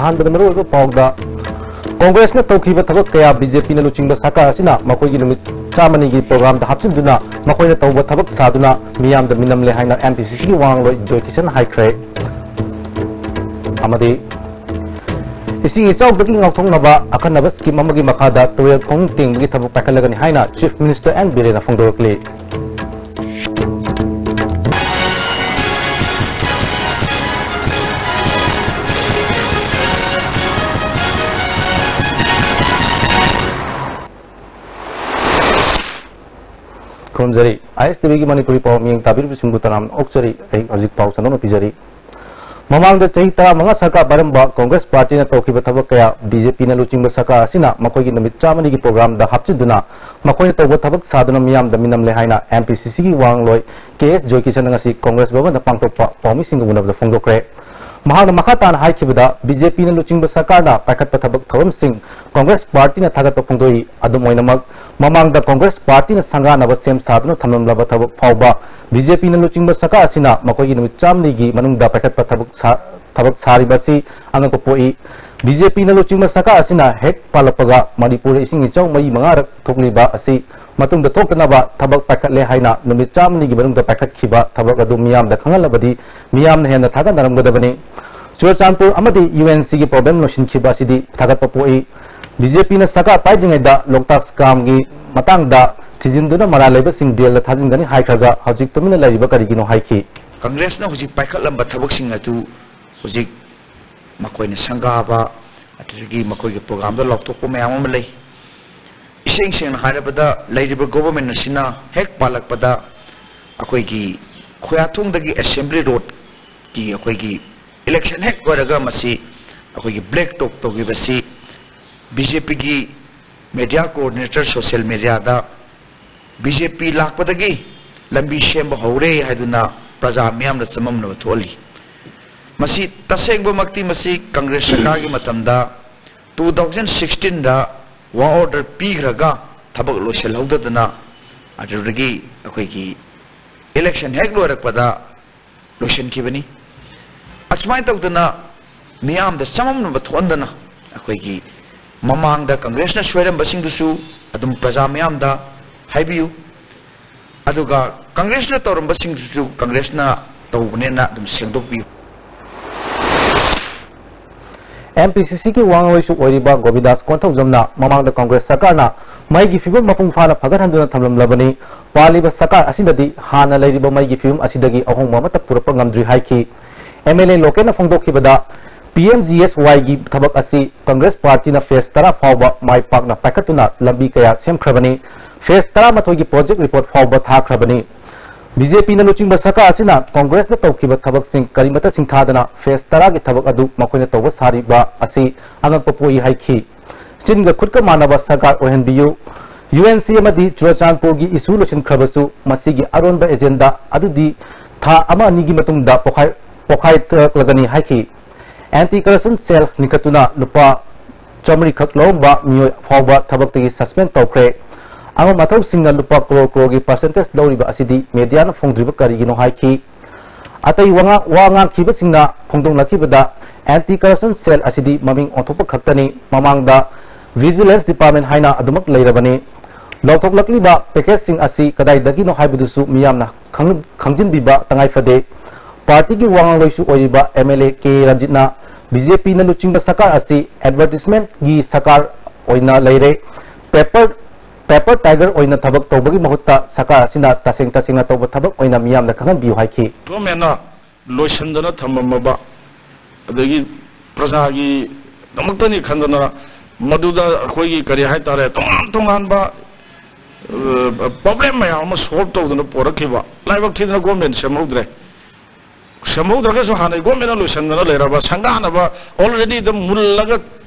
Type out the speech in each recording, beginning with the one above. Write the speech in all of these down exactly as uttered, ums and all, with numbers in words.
ꯑꯍꯥꯟꯕꯗ ꯃꯔꯨꯑꯣꯏꯕ ꯄꯥꯎꯗ, ꯀꯣꯡꯒ꯭ꯔꯦꯁꯅ ꯇꯧꯈꯤꯕ ꯊꯕꯛ ꯀꯌꯥ ꯕꯤ ꯖꯦ ꯄꯤꯅ ꯂꯨꯆꯤꯡꯕ ꯁꯔꯀꯥꯔ ꯑꯁꯤꯅ ꯃꯈꯣꯏꯒꯤ ꯅꯨꯃꯤꯠ ꯆꯥꯝꯃꯅꯤꯒꯤ ꯄ꯭ꯔꯣꯒ꯭ꯔꯥꯝꯗ ꯍꯥꯞꯆꯤꯟꯗꯨꯅ ꯃꯈꯣꯏꯅ ꯇꯧꯕ ꯊꯕꯛ ꯁꯥꯗꯨꯅ ꯃꯤꯌꯥꯝꯗ ꯃꯤꯅꯝꯂꯦ ꯍꯥꯏꯅ ꯑꯦꯝ ꯄꯤ ꯁꯤ ꯁꯤꯒꯤ ꯋꯥ ꯉꯥꯡꯂꯣꯏ ꯖꯣꯏ ꯀꯤꯁꯟ ꯍꯥꯏꯈ꯭ꯔꯦ꯫ ꯑꯃꯗꯤ ꯏꯁꯤꯡ ꯏꯆꯥꯎꯗꯒꯤ ꯉꯥꯛꯊꯣꯛꯅꯕ ꯑꯈꯟꯅꯕ ꯁ꯭ꯀꯤꯝ ꯑꯃꯒꯤ ꯃꯈꯥꯗ ꯇꯨꯔꯦꯜ ꯈꯣꯡ ꯇꯦꯡꯕꯒꯤ ꯊꯕꯛ ꯄꯥꯏꯈꯠꯂꯒꯅꯤ ꯍꯥꯏꯅ ꯆꯤꯐ ꯃꯤꯅꯤꯁꯇꯔ ꯑꯦꯟ ꯕꯤꯔꯦꯟꯅ ꯐꯣꯡꯗꯣꯔꯛꯂꯤ꯫ ꯈꯨꯔꯨꯝꯖꯔꯤ꯫ ꯑꯥꯏ ꯑꯦꯁ ꯇꯤ ꯚꯤꯒꯤ ꯃꯅꯤꯄꯨꯔꯤ ꯄꯥꯎ ꯃꯤꯠꯌꯦꯡ ꯇꯥꯕꯤꯔꯤꯕꯁꯤꯡꯕꯨ ꯇꯔꯥꯝꯅ ꯑꯣꯛꯆꯔꯤ꯫ ꯑꯩ ꯍꯧꯖꯤꯛ ꯄꯥꯎ ꯁꯟꯗꯣꯛꯅ ꯄꯤꯖꯔꯤ꯫ ꯃꯃꯥꯡꯗ ꯆꯍꯤ ꯇꯔꯥꯃꯉꯥ ꯁꯔꯀꯥꯔ ꯄꯥꯏꯔꯝꯕ ꯀꯣꯡꯒ꯭ꯔꯦꯁ ꯄꯥꯔꯇꯤꯅ ꯇꯧꯈꯤꯕ ꯊꯕꯛ ꯀꯌꯥ ꯕꯤ ꯖꯦ ꯄꯤꯅ ꯂꯨꯆꯤꯡꯕ ꯁꯔꯀꯥꯔ ꯑꯁꯤꯅ ꯃꯈꯣꯏꯒꯤ ꯅꯨꯃꯤꯠ ꯆꯥꯝꯃꯅꯤꯒꯤ ꯄ꯭ꯔꯣꯒ꯭ꯔꯥꯝꯗ ꯍꯥꯞꯆꯤꯟꯗꯨꯅ ꯃꯈꯣꯏꯅ ꯇꯧꯕ ꯊꯕꯛ ꯁꯥꯗꯨꯅ ꯃꯤꯌꯥꯝꯗ ꯃꯤꯅꯝꯂꯦ ꯍꯥꯏꯅ ꯑꯦꯝ ꯄꯤ ꯁꯤ ꯁꯤꯒꯤ ꯋꯥ ꯉꯥꯡꯂꯣꯏ ꯀꯦ ꯑꯦꯁ ꯖꯣꯏꯀꯤꯁꯟꯅ ꯉꯁꯤ ꯀꯣꯡꯒ꯭ꯔꯦꯁ ꯚꯕꯟꯗ ꯄꯥꯡꯊꯣꯛꯄ ꯄꯥꯎꯃꯤꯁꯤꯡꯒ ꯎꯅꯕꯗ ꯐꯣꯡꯗꯣꯛꯈ꯭ꯔꯦ꯫ ꯃꯍꯥꯛꯅ ꯃꯈꯥ ꯇꯥꯅ ꯍꯥꯏꯈꯤꯕꯗ, ꯕꯤ ꯖꯦ ꯄꯤꯅ ꯂꯨꯆꯤꯡꯕ ꯁꯔꯀꯥꯔꯅ ꯄꯥꯏꯈꯠꯄ ꯊꯕꯛ ꯊꯧꯔꯝꯁꯤꯡ ꯀꯣꯡꯒ꯭ꯔꯦꯁ ꯄꯥꯔꯇꯤꯅ ꯊꯥꯒꯠꯄ ꯐꯣꯡꯗꯣꯛꯏ꯫ ꯑꯗꯨꯝ ꯑꯣꯏꯅꯃꯛ, ꯃꯃꯥꯡꯗ ꯀꯣꯡꯒ꯭ꯔꯦꯁ ꯄꯥꯔꯇꯤꯅ ꯁꯪꯒꯥꯅꯕ ꯁꯦꯝ ꯁꯥꯗꯨꯅ ꯊꯝꯂꯝꯂꯕ ꯊꯕꯛ ꯐꯥꯎꯕ ꯕꯤ ꯖꯦ ꯄꯤꯅ ꯂꯨꯆꯤꯡꯕ ꯁꯔꯀꯥꯔ ꯑꯁꯤꯅ ꯃꯈꯣꯏꯒꯤ ꯅꯨꯃꯤꯠ ꯆꯥꯝꯃꯅꯤꯒꯤ ꯃꯅꯨꯡꯗ ꯄꯥꯏꯈꯠꯄ ꯊꯕꯛ ꯁꯥ-, ꯊꯕꯛ ꯁꯥꯔꯤꯕ ꯑꯁꯤ ꯑꯉꯛꯄ ꯄꯣꯛꯏ꯫ ꯕꯤ ꯖꯦ ꯄꯤꯅ ꯂꯨꯆꯤꯡꯕ ꯁꯔꯀꯥꯔ ꯑꯁꯤꯅ ꯍꯦꯛ ꯄꯥꯜꯂꯛꯄꯒ ꯃꯅꯤꯄꯨꯔꯗ ꯏꯁꯤꯡ ꯏꯆꯥꯎ ꯃꯔꯤ ꯃꯉꯥꯔꯛ ꯊꯣꯛꯂꯤꯕ ꯑꯁꯤ ꯃꯇꯨꯡꯗ ꯊꯣꯛꯇꯅꯕ ꯊꯕꯛ ꯄꯥꯏꯈꯠꯂꯦ ꯍꯥꯏꯅ ꯅꯨꯃꯤꯠ ꯆꯥꯝꯃꯅꯤꯒꯤ ꯃꯅꯨꯡꯗ ꯄꯥꯏꯈꯠꯈꯤꯕ ꯊꯕꯛ ꯑꯗꯨ ꯃꯤꯌꯥꯝꯗ ꯈꯪꯍꯜꯂꯕꯗꯤ ꯃꯤꯌꯥꯝꯅ ꯍꯦꯟꯅ ꯊꯥꯒꯠꯅꯔꯝꯒꯗꯕꯅꯤ꯫ ꯆꯨꯔꯆꯥꯟꯄꯨꯔ ꯑꯃꯗꯤ ꯌꯨ ꯑꯦꯟ ꯁꯤꯒꯤ ꯄ꯭ꯔꯣꯕ꯭ꯂꯦꯝ ꯂꯣꯏꯁꯤꯟꯈꯤꯕ ꯑꯁꯤꯗꯤ ꯊꯥꯒꯠꯄ ꯄꯣꯛꯏ꯫ ꯕꯤ ꯖꯦ ꯄꯤꯅ ꯁꯔꯀꯥꯔ ꯄꯥꯏꯗ꯭ꯔꯤꯉꯩꯗ ꯂꯣꯛꯇꯥꯛ ꯁ꯭ꯀꯥꯝꯒꯤ ꯃꯇꯥꯡꯗ ꯊꯤꯖꯤꯟꯗꯨꯅ ꯃꯔꯥꯜ ꯂꯩꯕꯁꯤꯡ ꯖꯦꯜꯗ ꯊꯥꯖꯤꯟꯒꯅꯤ ꯍꯥꯏꯈ꯭ꯔꯒ ꯍꯧꯖꯤꯛ ꯇꯨꯃꯤꯟꯅ ꯂꯩꯔꯤꯕ ꯀꯔꯤꯒꯤꯅꯣ ꯍꯥꯏꯈꯤ꯫ ꯀꯪꯒ꯭ꯔꯦꯁꯅ ꯍꯧꯖꯤꯛ ꯄꯥꯏꯈꯠꯂꯝꯕ ꯊꯕꯛꯁꯤꯡ ꯑꯗꯨ ꯍꯧꯖꯤꯛ ꯃꯈꯣꯏꯅ ꯁꯪꯒꯥꯕ, ꯑꯗꯨꯗꯒꯤ ꯃꯈꯣꯏꯒꯤ ꯄ꯭ꯔꯣꯒ꯭ꯔꯥꯝꯗ ꯂꯥꯎꯊꯣꯛꯄ ꯃꯌꯥꯝ ꯑꯃ ꯂꯩ꯫ ꯏꯁꯦꯡ ꯁꯦꯡꯅ ꯍꯥꯏꯔꯕꯗ, ꯂꯩꯔꯤꯕ ꯒꯣꯚꯔꯟꯃꯦꯟꯠ ꯑꯁꯤꯅ ꯍꯦꯛ ꯄꯥꯜꯂꯛꯄꯗ ꯑꯩꯈꯣꯏꯒꯤ ꯈꯣꯌꯥꯊꯣꯡꯗꯒꯤ ꯑꯦꯁꯦꯝꯕ꯭ꯂꯤ ꯔꯣꯗꯀꯤ ꯑꯩꯈꯣꯏꯒꯤ ꯏꯂꯦꯛꯁꯟ ꯍꯦꯛ ꯂꯣꯏꯔꯒ ꯃꯁꯤ ꯑꯩꯈꯣꯏꯒꯤ ꯕ꯭ꯂꯦꯛ ꯇꯣꯞ ꯇꯧꯈꯤꯕꯁꯤ ꯕꯤ ꯖꯦ ꯄꯤꯒꯤ ꯃꯦꯗꯤꯌꯥ ꯀꯣꯑꯣꯔꯗꯤꯅꯦꯇꯔ ꯁꯣꯁꯤꯌꯦꯜ ꯃꯦꯗꯤꯌꯥꯗ ꯕꯤ ꯖꯦ ꯄꯤ ꯂꯥꯛꯄꯗꯒꯤ ꯂꯝꯕꯤ ꯁꯦꯝꯕ ꯍꯧꯔꯦ ꯍꯥꯏꯗꯨꯅ ꯄ꯭ꯔꯖꯥ ꯃꯤꯌꯥꯝꯗ ꯆꯃꯝꯅꯕ ꯊꯣꯛꯍꯜꯂꯤ꯫ ꯃꯁꯤ ꯇꯁꯦꯡꯕꯃꯛꯇꯤ ꯃꯁꯤ ꯀꯪꯒ꯭ꯔꯦꯁ ꯁꯔꯀꯥꯔꯒꯤ ꯃꯇꯝꯗ two thousand sixteenꯗ ꯋꯥꯔꯛ ꯑꯣꯔꯗꯔ ꯄꯤꯈ꯭ꯔꯒ ꯊꯕꯛ ꯂꯣꯏꯁꯤꯜꯍꯧꯗꯗꯅ ꯑꯗꯨꯗꯒꯤ ꯑꯩꯈꯣꯏꯒꯤ ꯏꯂꯦꯛꯁꯟ ꯍꯦꯛ ꯂꯣꯏꯔꯛꯄꯗ ꯂꯣꯏꯁꯤꯟꯈꯤꯕꯅꯤ꯫ ꯑꯁꯨꯃꯥꯏꯅ ꯇꯧꯗꯅ ꯃꯤꯌꯥꯝꯗ ꯆꯃꯝꯅꯕ ꯊꯣꯛꯍꯟꯗꯅ ꯑꯩꯈꯣꯏꯒꯤ ꯃꯃꯥꯡꯗ ꯀꯪꯒ꯭ꯔꯦꯁꯅ ꯁꯣꯏꯔꯝꯕꯁꯤꯡꯗꯨꯁꯨ ꯑꯗꯨꯝ ꯄ꯭ꯔꯖꯥ ꯃꯤꯌꯥꯝꯗ ꯍꯥꯏꯕꯤꯌꯨ, ꯑꯗꯨꯒ ꯀꯪꯒ꯭ꯔꯦꯁꯅ ꯇꯧꯔꯝꯕꯁꯤꯡꯗꯨꯁꯨ ꯀꯪꯒ꯭ꯔꯦꯁꯅ ꯇꯧꯕꯅꯦꯅ ꯑꯗꯨꯝ ꯁꯦꯡꯗꯣꯛꯄꯤꯌꯨ꯫ ꯑꯦꯝ ꯄꯤ ꯁꯤ ꯁꯤꯒꯤ ꯋꯥꯉꯥꯡꯂꯣꯏꯁꯨ ꯑꯣꯏꯔꯤꯕ ꯒꯣꯕꯤꯟꯗꯥꯁ ꯀꯣꯟꯊꯧꯖꯝꯅ ꯃꯃꯥꯡꯗ ꯀꯪꯒ꯭ꯔꯦꯁ ꯁꯔꯀꯥꯔꯅ ꯃꯩꯒꯤ ꯐꯤꯕꯝ ꯃꯄꯨꯡ ꯐꯥꯅ ꯐꯒꯠꯍꯟꯗꯨꯅ ꯊꯝꯂꯝꯂꯕꯅꯤ, ꯄꯥꯜꯂꯤꯕ ꯁꯔꯀꯥꯔ ꯑꯁꯤꯅꯗꯤ ꯍꯥꯟꯅ ꯂꯩꯔꯤꯕ ꯃꯩꯒꯤ ꯐꯤꯕꯝ ꯑꯁꯤꯗꯒꯤ ꯑꯍꯣꯡꯕ ꯑꯃꯠꯇ ꯄꯨꯔꯛꯄ ꯉꯝꯗ꯭ꯔꯤ ꯍꯥꯏꯈꯤ꯫ ꯑꯦꯝ ꯑꯦꯜ ꯑꯦ ꯂꯣꯀꯦꯟꯅ ꯐꯣꯡꯗꯣꯛꯈꯤꯕꯗ, ꯄꯤ ꯑꯦꯝ ꯖꯤ ꯑꯦꯁ ꯋꯥꯏꯒꯤ ꯊꯕꯛ ꯑꯁꯤ ꯀꯪꯒ꯭ꯔꯦꯁ ꯄꯥꯔꯇꯤꯅ ꯐꯦꯖ ꯇꯔꯥ ꯐꯥꯎꯕ ꯃꯥꯏ ꯄꯥꯛꯅ ꯄꯥꯏꯈꯠꯇꯨꯅ ꯂꯝꯕꯤ ꯀꯌꯥ ꯁꯦꯝꯈ꯭ꯔꯕꯅꯤ, ꯐꯦꯖ ꯇꯔꯥꯃꯥꯊꯣꯏꯒꯤ ꯄ꯭ꯔꯣꯖꯦꯛ ꯔꯤꯄꯣꯔꯠ ꯐꯥꯎꯕ ꯊꯥꯈ꯭ꯔꯕꯅꯤ꯫ ꯕꯤ ꯖꯦ ꯄꯤꯅ ꯂꯨꯆꯤꯡꯕ ꯁꯔꯀꯥꯔ ꯑꯁꯤꯅ ꯀꯪꯒ꯭ꯔꯦꯁꯅ ꯇꯧꯈꯤꯕ ꯊꯕꯛꯁꯤꯡ ꯀꯔꯤꯃꯠꯇ ꯁꯤꯡꯊꯥꯗꯅ ꯐꯦꯖ ꯇꯔꯥꯒꯤ ꯊꯕꯛ ꯑꯗꯨ ꯃꯈꯣꯏꯅ ꯇꯧꯕ ꯁꯥꯔꯤꯕ ꯑꯁꯤ ꯑꯉꯛꯄ ꯄꯣꯛꯏ ꯍꯥꯏꯈꯤ꯫ ꯆꯤꯟꯒ ꯈꯨꯠꯀ ꯃꯥꯟꯅꯕ ꯁꯔꯀꯥꯔ ꯑꯣꯏꯍꯟꯕꯤꯌꯨ꯫ ꯌꯨ ꯑꯦꯟ ꯁꯤ ꯑꯃꯗꯤ ꯆꯨꯔꯆꯥꯟꯄꯨꯔꯒꯤ ꯏꯁꯨ ꯂꯣꯏꯁꯤꯟꯈ꯭ꯔꯕꯁꯨ ꯃꯁꯤꯒꯤ ꯑꯔꯣꯟꯕ ꯑꯦꯖꯦꯟꯗꯥ ꯑꯗꯨꯗꯤ ꯊꯥ ꯑꯃ ꯑꯅꯤꯒꯤ ꯃꯇꯨꯡꯗ ꯄꯣꯈꯥꯏ-, ꯄꯣꯈꯥꯏꯔꯛꯂꯒꯅꯤ ꯍꯥꯏꯈꯤ꯫ ꯑꯦꯟꯇꯤ ꯀꯔꯞꯁꯟ ꯁꯦꯜ ꯂꯤꯡꯈꯠꯇꯨꯅ ꯂꯨꯄꯥ ꯆꯥꯃꯔꯤ ꯈꯛ ꯂꯧꯔꯝꯕ ꯃꯤꯑꯣꯏ ꯐꯥꯎꯕ ꯊꯕꯛꯇꯒꯤ ꯁꯁꯄꯦꯟ ꯇꯧꯈ꯭ꯔꯦ꯫ ꯑꯉꯝ ꯑꯊꯧꯁꯤꯡꯅ ꯂꯨꯄꯥ ꯀ꯭ꯔꯣꯔ ꯀ꯭ꯔꯣꯔꯒꯤ ꯄꯥꯔꯁꯦꯟꯇꯦꯖ ꯂꯧꯔꯤꯕ ꯑꯁꯤꯗꯤ ꯃꯦꯗꯤꯌꯥꯅ ꯐꯣꯡꯗ꯭ꯔꯤꯕ ꯀꯔꯤꯒꯤꯅꯣ ꯍꯥꯏꯈꯤ꯫ ꯑꯇꯩ ꯋꯥꯉꯥꯡ-, ꯋꯥ ꯉꯥꯡꯈꯤꯕꯁꯤꯡꯅ ꯐꯣꯡꯗꯣꯛꯅꯈꯤꯕꯗ, ꯑꯦꯟꯇꯤ ꯀꯔꯞꯁꯟ ꯁꯦꯜ ꯑꯁꯤꯗꯤ ꯃꯃꯤꯡ ꯑꯣꯟꯊꯣꯛꯄ ꯈꯛꯇꯅꯤ, ꯃꯃꯥꯡꯗ ꯚꯤꯖꯤꯂꯦꯟꯁ ꯗꯤꯄꯥꯔꯠꯃꯦꯟ ꯍꯥꯏꯅ ꯑꯗꯨꯃꯛ ꯂꯩꯔꯕꯅꯤ꯫ ꯂꯧꯊꯣꯛꯂꯛꯂꯤꯕ ꯄꯦꯀꯦꯖꯁꯤꯡ ꯑꯁꯤ ꯀꯗꯥꯏꯗꯒꯤꯅꯣ ꯍꯥꯏꯕꯗꯨꯁꯨ ꯃꯤꯌꯥꯝꯅ ꯈꯪ-, ꯈꯪꯖꯤꯟꯕꯤꯕ ꯇꯉꯥꯏ ꯐꯗꯦ꯫ ꯄꯥꯔꯇꯤꯒꯤ ꯋꯥꯉꯥꯡꯂꯣꯏꯁꯨ ꯑꯣꯏꯔꯤꯕ ꯑꯦꯝ ꯑꯦꯜ ꯑꯦ ꯀꯦ ꯔꯟꯖꯤꯠꯅ ꯕꯤ ꯖꯦ ꯄꯤꯅ ꯂꯨꯆꯤꯡꯕ ꯁꯔꯀꯥꯔ ꯑꯁꯤ ꯑꯦꯗꯚꯔꯇꯤꯁꯃꯦꯟꯠꯒꯤ ꯁꯔꯀꯥꯔ ꯑꯣꯏꯅ ꯂꯩꯔꯦ, ꯄꯦꯄꯔ, ꯄꯦꯄꯔ ꯇꯥꯏꯒꯔ ꯑꯣꯏꯅ ꯊꯕꯛ ꯇꯧꯕꯒꯤ ꯃꯍꯨꯠꯇ ꯁꯔꯀꯥꯔ ꯑꯁꯤꯅ ꯇꯁꯦꯡ ꯇꯁꯦꯡꯅ ꯇꯧꯕ ꯊꯕꯛ ꯑꯣꯏꯅ ꯃꯤꯌꯥꯝꯗ ꯈꯪꯍꯟꯕꯤꯌꯨ ꯍꯥꯏꯈꯤ꯫ ꯒꯣꯔꯃꯦꯟꯅ ꯂꯣꯏꯁꯤꯟꯗꯅ ꯊꯝꯃꯝꯃꯕ, ꯑꯗꯒꯤ ꯄ꯭ꯔꯖꯥꯒꯤꯗꯃꯛꯇꯅꯤ ꯈꯟꯗꯅ ꯃꯗꯨꯗ ꯑꯩꯈꯣꯏꯒꯤ ꯀꯔꯤ ꯍꯥꯏꯇꯥꯔꯦ, ꯇꯣꯉꯥꯟ ꯇꯣꯉꯥꯟꯕ ꯄ꯭ꯔꯣꯕ꯭ꯂꯦꯝ ꯃꯌꯥꯝ ꯑꯃ ꯁꯣꯜꯕ ꯇꯧꯗꯅ ꯄꯣꯔꯛꯈꯤꯕ, ꯂꯥꯏꯕꯛ ꯊꯤꯗꯅ ꯒꯣꯔꯃꯦꯟ ꯁꯦꯝꯍꯧꯗ꯭ꯔꯦ꯫ ꯁꯦꯝꯍꯧꯗ꯭ꯔꯒꯁꯨ ꯍꯥꯟꯅꯩ ꯒꯣꯔꯃꯦꯟꯅ ꯂꯣꯏꯁꯤꯟꯗꯅ ꯂꯩꯔꯕ ꯁꯪꯒꯥꯅꯕ, ꯑꯣꯜꯔꯦꯗꯤ ꯑꯗꯨꯝ ꯃꯨꯜꯂꯒ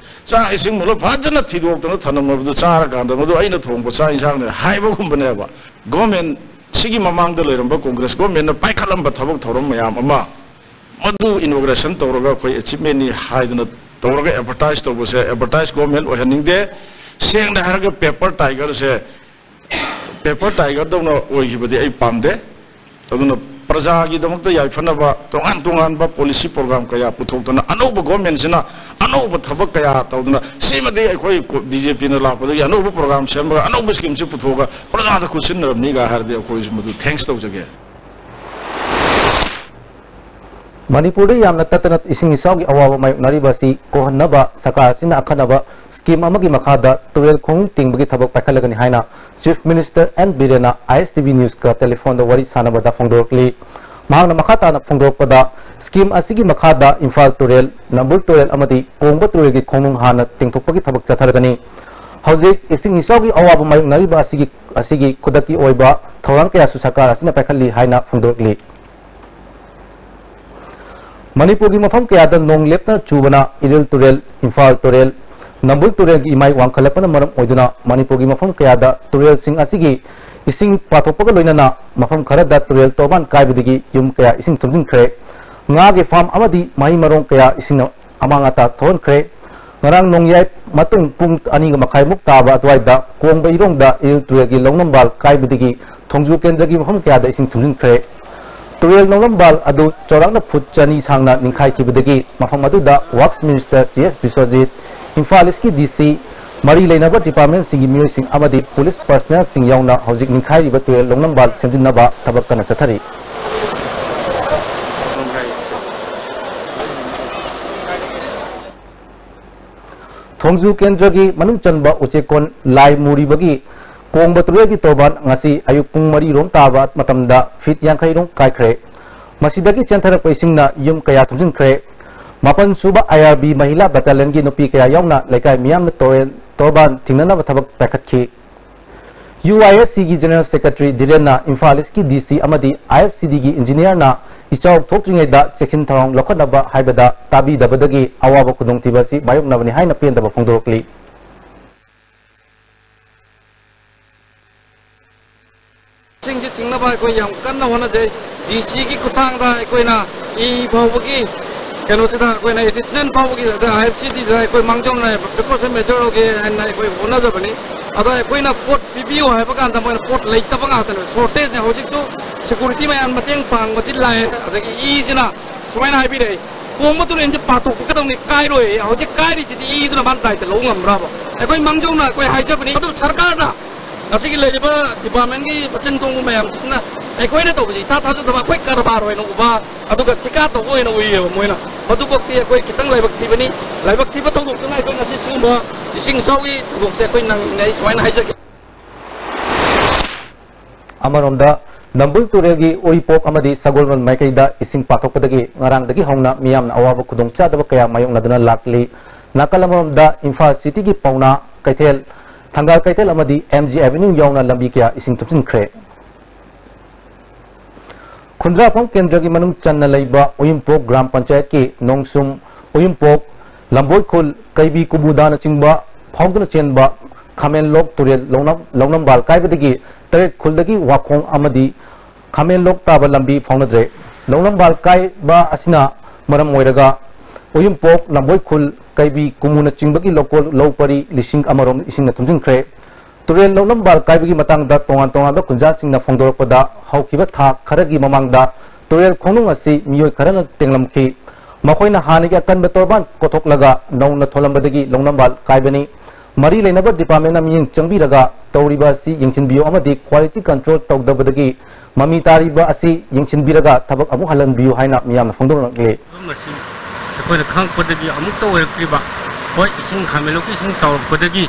ꯆꯥꯛ ꯏꯁꯤꯡ ꯃꯨꯜꯂ ꯐꯖꯅ ꯊꯤꯗꯣꯛꯇꯅ ꯊꯝꯂꯝꯃꯕꯗꯨ ꯆꯥꯔꯀꯥꯟꯗ ꯃꯗꯨ ꯑꯩꯅ ꯊꯣꯡꯕ ꯆꯥꯛ ꯏꯟꯁꯥꯡꯅꯦ ꯍꯥꯏꯕꯒꯨꯝꯕꯅꯦꯕ꯫ ꯒꯣꯔꯃꯦꯟ ꯁꯤꯒꯤ ꯃꯃꯥꯡꯗ ꯂꯩꯔꯝꯕ ꯀꯣꯡꯒ꯭ꯔꯦꯁ ꯒꯣꯔꯃꯦꯟꯅ ꯄꯥꯏꯈꯠꯂꯝꯕ ꯊꯕꯛ ꯊꯧꯔꯝ ꯃꯌꯥꯝ ꯑꯃ ꯃꯗꯨ ꯏꯅꯣꯒ꯭ꯔꯦꯁꯟ ꯇꯧꯔꯒ ꯑꯩꯈꯣꯏ ꯑꯦꯆꯤꯞꯃꯦꯟꯅꯤ ꯍꯥꯏꯗꯅ ꯇꯧꯔꯒ ꯑꯦꯗꯚꯔꯇꯥꯏꯁ ꯇꯧꯕꯁꯦ ꯑꯦꯗꯚꯔꯇꯥꯏꯁ ꯒꯣꯔꯃꯦꯟ ꯑꯣꯏꯍꯟꯅꯤꯡꯗꯦ꯫ ꯁꯦꯡꯅ ꯍꯥꯏꯔꯒ ꯄꯦꯄꯔ ꯇꯥꯏꯒꯔꯁꯦ ꯄꯦꯄꯔ ꯇꯥꯏꯒꯔꯗꯧꯅ ꯑꯣꯏꯈꯤꯕꯗꯤ ꯑꯩ ꯄꯥꯝꯗꯦ꯫ ꯑꯗꯨꯅ ꯄ꯭ꯔꯖꯥꯒꯤꯗꯃꯛꯇ ꯌꯥꯏꯐꯅꯕ ꯇꯣꯉꯥꯟ ꯇꯣꯉꯥꯟꯕ policy program ꯀꯌꯥ ꯄꯨꯊꯣꯛꯇꯅ, ꯑꯅꯧꯕ government ꯁꯤꯅ ꯑꯅꯧꯕ ꯊꯕꯛ ꯀꯌꯥ ꯇꯧꯗꯅ, ꯁꯤꯃꯗꯤ ꯑꯩꯈꯣꯏ ꯀꯣ-, BJP ꯅ ꯂꯥꯛꯄꯗꯒꯤ ꯑꯅꯧꯕ program ꯁꯦꯝꯃꯒ, ꯑꯅꯧꯕ scheme ꯁꯤ ꯄꯨꯊꯣꯛꯑꯒ ꯄ꯭ꯔꯖꯥꯗ ꯈꯨꯠꯁꯤꯟꯅꯔꯕꯅꯤꯒ ꯍꯥꯏꯔꯗꯤ ꯑꯩꯈꯣꯏꯁꯨ ꯃꯗꯨ thanks ꯇꯧꯖꯒꯦ꯫ ꯃꯅꯤꯄꯨꯔꯗ ꯌꯥꯝꯅ ꯇꯠꯇꯅ ꯏꯁꯤꯡ ꯏꯆꯥꯎꯒꯤ ꯑꯋꯥꯕ ꯃꯥꯌꯣꯛꯅꯔꯤꯕ ꯑꯁꯤ ꯀꯣꯛꯍꯟꯅꯕ ꯁꯔꯀꯥꯔ ꯑꯁꯤꯅ ꯑꯈꯟꯅꯕ scheme ꯑꯃꯒꯤ ꯃꯈꯥꯗ ꯇꯨꯔꯦꯜ ꯈꯣꯡꯅꯨꯡ ꯇꯤꯡꯕꯒꯤ ꯊꯕꯛ ꯄꯥꯏꯈꯠꯂꯒꯅꯤ ꯍꯥꯏꯅ Chief Minister ꯑꯦꯟ ꯕꯤꯔꯦꯟꯅ ISTV News ꯀ telephone ꯗ ꯋꯥꯔꯤ ꯁꯥꯟꯅꯕꯗ ꯐꯣꯡꯗꯣꯔꯛꯂꯤ꯫ ꯃꯍꯥꯛꯅ ꯃꯈꯥ ꯇꯥꯅ ꯐꯣꯡꯗꯣꯔꯛꯄꯗ, scheme ꯑꯁꯤꯒꯤ ꯃꯈꯥꯗ ꯏꯝꯐꯥꯜ ꯇꯨꯔꯦꯜ, ꯅꯝꯕꯨꯜ ꯇꯨꯔꯦꯜ ꯑꯃꯗꯤ ꯀꯣꯡꯕ ꯇꯨꯔꯦꯜꯒꯤ ꯈꯣꯡꯅꯨꯡ ꯍꯥꯟꯅ ꯇꯤꯡꯊꯣꯛꯄꯒꯤ ꯊꯕꯛ ꯆꯠꯊꯔꯒꯅꯤ꯫ ꯍꯧꯖꯤꯛ ꯏꯁꯤꯡ ꯏꯆꯥꯎꯒꯤ ꯑꯋꯥꯕ ꯃꯥꯌꯣꯛꯅꯔꯤꯕ ꯑꯁꯤꯒꯤ, ꯑꯁꯤꯒꯤ ꯈꯨꯗꯛꯀꯤ ꯑꯣꯏꯕ ꯊꯧꯔꯥꯡ ꯀꯌꯥꯁꯨ ꯁꯔꯀꯥꯔ ꯑꯁꯤꯅ ꯄꯥꯏꯈꯠꯂꯤ ꯍꯥꯏꯅ ꯐꯣꯡꯗꯣꯔꯛꯂꯤ꯫ ꯃꯅꯤꯄꯨꯔꯒꯤ ꯃꯐꯝ ꯀꯌꯥꯗ ꯅꯣꯡ ꯂꯦꯞꯇꯅ ꯆꯨꯕꯅ ꯏꯔꯤꯜ ꯇꯨꯔꯦꯜ, ꯏꯝꯐꯥꯜ ꯇꯨꯔꯦꯜ, ꯅꯝꯕꯨꯜ ꯇꯨꯔꯦꯜꯒꯤ ꯏꯃꯥꯏ ꯋꯥꯡꯈꯠꯂꯛꯄꯅ ꯃꯔꯝ ꯑꯣꯏꯗꯨꯅ ꯃꯅꯤꯄꯨꯔꯒꯤ ꯃꯐꯝ ꯀꯌꯥꯗ ꯇꯨꯔꯦꯜꯁꯤꯡ ꯑꯁꯤꯒꯤ ꯏꯁꯤꯡ ꯄꯥꯊꯣꯛꯄꯒ ꯂꯣꯏꯅꯅ ꯃꯐꯝ ꯈꯔꯗ ꯇꯨꯔꯦꯜ ꯇꯣꯔꯕꯥꯟ ꯀꯥꯏꯕꯗꯒꯤ ꯌꯨꯝ ꯀꯌꯥ ꯏꯁꯤꯡ ꯊꯨꯝꯖꯤꯟꯈ꯭ꯔꯦ꯫ ꯉꯥꯒꯤ farm ꯑꯃꯗꯤ ꯃꯍꯩ ꯃꯔꯣꯡ ꯀꯌꯥ ꯏꯁꯤꯡꯅ ꯑꯃꯥꯡ ꯑꯇꯥ ꯊꯣꯛꯍꯟꯈ꯭ꯔꯦ꯫ ꯉꯔꯥꯡ ꯅꯣꯡꯌꯥꯏ ꯃꯇꯨꯡ ꯄꯨꯡ ꯑꯅꯤꯒ ꯃꯈꯥꯏꯃꯨꯛ ꯇꯥꯕ ꯑꯗꯨꯋꯥꯏꯗ ꯀꯣꯡꯕ ꯏꯔꯣꯡꯗ ꯏꯔꯤꯜ ꯇꯨꯔꯦꯜꯒꯤ ꯂꯧꯅꯝꯕꯥꯜ ꯀꯥꯏꯕꯗꯒꯤ ꯊꯣꯡꯖꯨ ꯀꯦꯟꯗ꯭ꯔꯒꯤ ꯃꯐꯝ ꯀꯌꯥꯗ ꯏꯁꯤꯡ ꯊꯨꯝꯖꯤꯟꯈ꯭ꯔꯦ꯫ ꯇꯨꯔꯦꯜ ꯂꯧꯅꯝꯕꯥꯜ ꯑꯗꯨ ꯆꯥꯎꯔꯥꯛꯅ ꯐꯨꯠ ꯆꯅꯤ ꯁꯥꯡꯅ ꯅꯤꯡꯈꯥꯏꯈꯤꯕꯗꯒꯤ ꯃꯐꯝ ꯑꯗꯨꯗ Works Minister ꯇꯤ ꯑꯦꯁ ꯕꯤꯁ꯭ꯋꯖꯤꯠ, ꯏꯝꯐꯥꯜ ꯏꯁꯀꯤ ꯗꯤ ꯁꯤ, ꯃꯔꯤ ꯂꯩꯅꯕ department ꯁꯤꯡꯒꯤ ꯃꯤꯑꯣꯏꯁꯤꯡ ꯑꯃꯗꯤ police personnel ꯁꯤꯡ ꯌꯥꯎꯅ ꯍꯧꯖꯤꯛ ꯅꯤꯡꯈꯥꯏꯔꯤꯕ ꯇꯨꯔꯦꯜ ꯂꯧꯅꯝꯕꯥꯜ ꯁꯦꯝꯖꯤꯟꯅꯕ ꯊꯕꯛ ꯀꯟꯅ ꯆꯠꯊꯔꯤ꯫ ꯊꯣꯡꯖꯨ ꯀꯦꯟꯗ꯭ꯔꯒꯤ ꯃꯅꯨꯡ ꯆꯟꯕ ꯎꯆꯦꯛꯀꯣꯟ ꯂꯥꯏ ꯃꯨꯔꯤꯕꯒꯤ ꯀꯣꯡꯕ ꯇꯨꯔꯦꯜꯒꯤ ꯇꯣꯔꯕꯥꯟ ꯉꯁꯤ ꯑꯌꯨꯛ ꯄꯨꯡ ꯃꯔꯤ ꯔꯣꯝ ꯇꯥꯕ ꯃꯇꯝꯗ ꯐꯤꯠ ꯌꯥꯡꯈꯩ ꯔꯣꯝ ꯀꯥꯏꯈ꯭ꯔꯦ꯫ ꯃꯁꯤꯗꯒꯤ ꯆꯦꯟꯊꯔꯛꯄ ꯏꯁꯤꯡꯅ ꯌꯨꯝ ꯀꯌꯥ ꯊꯨꯝꯖꯤꯟꯈ꯭ꯔꯦ꯫ ꯃꯥꯄꯟ ꯁꯨꯕ ꯑꯥꯏ ꯑꯥꯔ ꯕꯤ ꯃꯍꯤꯂꯥ ꯕꯦꯇꯥꯂꯤꯌꯟꯒꯤ ꯅꯨꯄꯤ ꯀꯌꯥ ꯌꯥꯎꯅ ꯂꯩꯀꯥꯏ ꯃꯤꯌꯥꯝꯅ ꯇꯣꯔꯦꯟ-, ꯇꯣꯔꯕꯥꯟ ꯊꯤꯡꯅꯅꯕ ꯊꯕꯛ ꯄꯥꯏꯈꯠꯈꯤ꯫ ꯌꯨ ꯑꯥꯏ ꯑꯦꯁ ꯁꯤꯒꯤ General Secretary ꯙꯤꯔꯦꯟꯅ ꯏꯝꯐꯥꯜ ꯏꯁꯀꯤ ꯗꯤ ꯁꯤ ꯑꯃꯗꯤ ꯑꯥꯏ ꯑꯦꯐ ꯁꯤ ꯗꯤꯒꯤ engineerꯅ ꯏꯆꯥꯎ ꯊꯣꯛꯇ꯭ꯔꯤꯉꯩꯗ ꯆꯦꯛꯁꯤꯟ ꯊꯧꯔꯥꯡ ꯂꯧꯈꯠꯅꯕ ꯍꯥꯏꯕꯗ ꯇꯥꯕꯤꯗꯕꯗꯒꯤ ꯑꯋꯥꯕ ꯈꯨꯗꯣꯡꯊꯤꯕ ꯑꯁꯤ ꯃꯥꯌꯣꯛꯅꯕꯅꯤ ꯍꯥꯏꯅ ꯄꯦꯟꯗꯕ ꯐꯣꯡꯗꯣꯔꯛꯂꯤ꯫ ꯏꯁꯤꯡꯁꯤ ꯆꯤꯡꯅꯕ ꯑꯩꯈꯣꯏ ꯌꯥꯝ ꯀꯟꯅ ꯍꯣꯠꯅꯖꯩ꯫ ꯗꯤ ꯁꯤꯒꯤ ꯈꯨꯠꯊꯥꯡꯗ ꯑꯩꯈꯣꯏꯅ ꯏ ꯐꯥꯎꯕꯒꯤ ꯀꯩꯅꯣꯁꯤꯗ ꯑꯩꯈꯣꯏꯅ additional ꯐꯥꯎꯕꯒꯤ ꯑꯗ ꯑꯥꯏ ꯑꯦꯐ ꯁꯤ ꯗꯤꯗ ꯑꯩꯈꯣꯏ ꯃꯥꯡꯖꯧꯅꯅ precaution measure ꯂꯧꯒꯦ ꯍꯥꯏꯅ ꯑꯩꯈꯣꯏ ꯍꯣꯠꯅꯖꯕꯅꯤ꯫ ꯑꯗꯣ ꯑꯩꯈꯣꯏꯅ ꯄꯣꯠ ꯄꯤꯕꯤꯌꯨ ꯍꯥꯏꯕ ꯀꯥꯟꯗ ꯃꯣꯏꯅ ꯄꯣꯠ ꯂꯩꯇꯕ ꯉꯥꯛꯇꯅꯦ꯫ Shortageꯅꯦ ꯍꯧꯖꯤꯛꯁꯨ꯫ ꯁꯦꯀ꯭ꯌꯨꯔꯤꯇꯤ ꯃꯌꯥꯝ ꯃꯇꯦꯡ ꯄꯥꯡꯕꯗꯤ ꯂꯥꯛꯑꯦ꯫ ꯑꯗꯒꯤ ꯏꯁꯤꯅ ꯁꯨꯃꯥꯏꯅ ꯍꯥꯏꯕꯤꯔꯛꯑꯦ, "ꯀꯣꯝꯕ ꯇꯨꯔꯦꯟꯁꯦ ꯄꯥꯊꯣꯛꯄꯤꯒꯗꯧꯅꯤ, ꯀꯥꯏꯔꯣꯏ꯫ ꯍꯧꯖꯤꯛ ꯀꯥꯏꯔꯤꯁꯤꯗꯤ ꯏꯗꯨꯅ ꯃꯥꯅ ꯗꯥꯏꯇ ꯂꯧꯕ ꯉꯝꯕ꯭ꯔꯥꯕ?" ꯑꯩꯈꯣꯏ ꯃꯥꯡꯖꯧꯅ ꯑꯩꯈꯣꯏ ꯍꯥꯏꯖꯕꯅꯤ꯫ ꯑꯗꯨ ꯁꯔꯀꯥꯔꯅ, ꯉꯁꯤꯒꯤ ꯂꯩꯔꯤꯕ ꯗꯤꯄꯥꯔꯠꯃꯦꯟꯒꯤ ꯃꯆꯤꯟ ꯇꯣꯡꯕ ꯃꯌꯥꯝꯁꯤꯅ ꯑꯩꯈꯣꯏꯅ ꯇꯧꯕꯁꯤ ꯏꯊꯥ ꯊꯥꯖꯗꯕ, ꯑꯩꯈꯣꯏ ꯀꯔꯕꯥꯔ ꯑꯣꯏꯅ ꯎꯕ, ꯑꯗꯨꯒ ꯊꯤꯀꯥ ꯇꯧꯕ ꯑꯣꯏꯅ ꯎꯏꯌꯦꯕ ꯃꯣꯏꯅ꯫ ꯃꯗꯨꯐꯥꯎꯗꯤ ꯑꯩꯈꯣꯏ ꯈꯤꯇꯪ ꯂꯥꯏꯕꯛ ꯊꯤꯕꯅꯤ꯫ ꯂꯥꯏꯕꯛ ꯊꯤꯕ ꯊꯧꯗꯣꯛꯇꯨꯅ ꯑꯩꯈꯣꯏ ꯉꯁꯤ ꯁꯤꯒꯨꯝꯕ ꯏꯁꯤꯡ ꯏꯆꯥꯎꯒꯤ ꯊꯧꯗꯣꯛꯁꯦ ꯑꯩꯈꯣꯏ ꯅꯪꯉꯤꯅꯦ, ꯑꯩ ꯁꯨꯃꯥꯏꯅ ꯍꯥꯏꯖꯒꯦ꯫ ꯑꯃꯔꯣꯝꯗ, ꯅꯝꯕꯨꯜ ꯇꯨꯔꯦꯜꯒꯤ ꯎꯔꯤꯄꯣꯛ ꯑꯃꯗꯤ ꯁꯒꯣꯜꯕꯟ ꯃꯥꯏꯀꯩꯗ ꯏꯁꯤꯡ ꯄꯥꯊꯣꯛꯄꯗꯒꯤ ꯉꯔꯥꯡꯗꯒꯤ ꯍꯧꯅ ꯃꯤꯌꯥꯝꯅ ꯑꯋꯥꯕ ꯈꯨꯗꯣꯡꯆꯥꯗꯕ ꯀꯌꯥ ꯃꯥꯌꯣꯛꯅꯗꯨꯅ ꯂꯥꯛꯂꯤ꯫ ꯅꯥꯀꯜ ꯑꯃꯔꯣꯝꯗ, ꯏꯝꯐꯥꯜ ꯁꯤꯇꯤꯒꯤ ꯄꯥꯎꯅꯥ ꯀꯩꯊꯦꯜ, ꯊꯪꯒꯥꯜ ꯀꯩꯊꯦꯜ ꯑꯃꯗꯤ ꯑꯦꯝ ꯖꯤ ꯑꯦꯚꯦꯅ꯭ꯌꯨ ꯌꯥꯎꯅ ꯂꯝꯕꯤ ꯀꯌꯥ ꯏꯁꯤꯡ ꯊꯨꯝꯖꯤꯟꯈ꯭ꯔꯦ꯫ ꯈꯨꯟꯗ꯭ꯔꯥꯛꯐꯝ ꯀꯦꯟꯗ꯭ꯔꯒꯤ ꯃꯅꯨꯡ ꯆꯟꯅ ꯂꯩꯕ ꯎꯌꯨꯝꯄꯣꯛ ꯒ꯭ꯔꯥꯝ ꯄꯟꯆꯥꯌꯠꯀꯤ ꯅꯣꯡꯁꯨꯝ, ꯎꯌꯨꯝꯄꯣꯛ, ꯂꯝꯕꯣꯏꯈꯨꯜ, ꯀꯩꯕꯤ ꯀꯨꯕꯨꯗꯥꯅꯆꯤꯡꯕ ꯐꯥꯎꯗꯨꯅ ꯆꯦꯟꯕ ꯈꯥꯃꯦꯟꯂꯣꯛ ꯇꯨꯔꯦꯜ ꯂꯧꯅꯝ-, ꯂꯧꯅꯝꯕꯥꯜ ꯀꯥꯏꯕꯗꯒꯤ ꯇꯔꯦꯠ ꯈꯨꯜꯗꯒꯤ ꯋꯥꯈꯣꯡ ꯑꯃꯗꯤ ꯈꯥꯃꯦꯟꯂꯣꯛ ꯇꯥꯕ ꯂꯝꯕꯤ ꯐꯥꯎꯅꯗ꯭ꯔꯦ꯫ ꯂꯧꯅꯝꯕꯥꯜ ꯀꯥꯏꯕ ꯑꯁꯤꯅ ꯃꯔꯝ ꯑꯣꯏꯔꯒ ꯎꯌꯨꯝꯄꯣꯛ, ꯂꯝꯕꯣꯏꯈꯨꯜ, ꯀꯩꯕꯤ ꯀꯨꯃꯨꯅꯆꯤꯡꯕꯒꯤ ꯂꯧꯀꯣꯜ ꯂꯧ ꯄꯔꯤ ꯂꯤꯁꯤꯡ ꯑꯃꯔꯣꯝ ꯏꯁꯤꯡꯅ ꯊꯨꯝꯖꯤꯟꯈ꯭ꯔꯦ꯫ ꯇꯨꯔꯦꯜ ꯂꯧꯅꯝꯕꯥꯜ ꯀꯥꯏꯕꯒꯤ ꯃꯇꯥꯡꯗ ꯇꯣꯉꯥꯟ ꯇꯣꯉꯥꯟꯕ ꯈꯨꯟꯖꯥꯁꯤꯡꯅ ꯐꯣꯡꯗꯣꯔꯛꯄꯗ, ꯍꯧꯈꯤꯕ ꯊꯥ ꯈꯔꯒꯤ ꯃꯃꯥꯡꯗ ꯇꯨꯔꯦꯜ ꯈꯣꯡꯅꯨꯡ ꯑꯁꯤ ꯃꯤꯑꯣꯏ ꯈꯔꯅ ꯇꯦꯡꯂꯝꯈꯤ꯫ ꯃꯈꯣꯏꯅ ꯍꯥꯟꯅꯒꯤ ꯑꯀꯟꯕ ꯇꯣꯔꯕꯥꯟ ꯀꯣꯊꯣꯛꯂꯒ ꯅꯧꯅ ꯊꯣꯜꯂꯝꯕꯗꯒꯤ ꯂꯧꯅꯝꯕꯥꯜ ꯀꯥꯏꯕꯅꯤ꯫ ꯃꯔꯤ ꯂꯩꯅꯕ ꯗꯤꯄꯥꯔꯠꯃꯦꯟꯅ ꯃꯤꯠꯌꯦꯡ ꯆꯪꯕꯤꯔꯒ ꯇꯧꯔꯤꯕ ꯑꯁꯤ ꯌꯦꯡꯁꯤꯟꯕꯤꯌꯨ ꯑꯃꯗꯤ ꯀ꯭ꯋꯥꯂꯤꯇꯤ ꯀꯟꯇ꯭ꯔꯣꯜ ꯇꯧꯗꯕꯗꯒꯤ ꯃꯃꯤ ꯇꯥꯔꯤꯕ ꯑꯁꯤ ꯌꯦꯡꯁꯤꯟꯕꯤꯔꯒ ꯊꯕꯛ ꯑꯃꯨꯛ ꯍꯜꯍꯟꯕꯤꯌꯨ ꯍꯥꯏꯅ ꯃꯤꯌꯥꯝꯅ ꯐꯣꯡꯗꯣꯛꯂꯛꯂꯤ꯫ ꯃꯐꯝ ꯑꯁꯤ ꯑꯩꯈꯣꯏꯅ ꯈꯪꯂꯛꯄꯗꯒꯤ ꯑꯃꯨꯛꯇ ꯑꯣꯏꯔꯛꯇ꯭ꯔꯤꯕ, ꯍꯣꯏ, ꯏꯁꯤꯡ ꯈꯥꯃꯦꯟꯂꯣꯛꯀꯤ ꯏꯁꯤꯡ ꯆꯥꯎꯔꯛꯄꯗꯒꯤ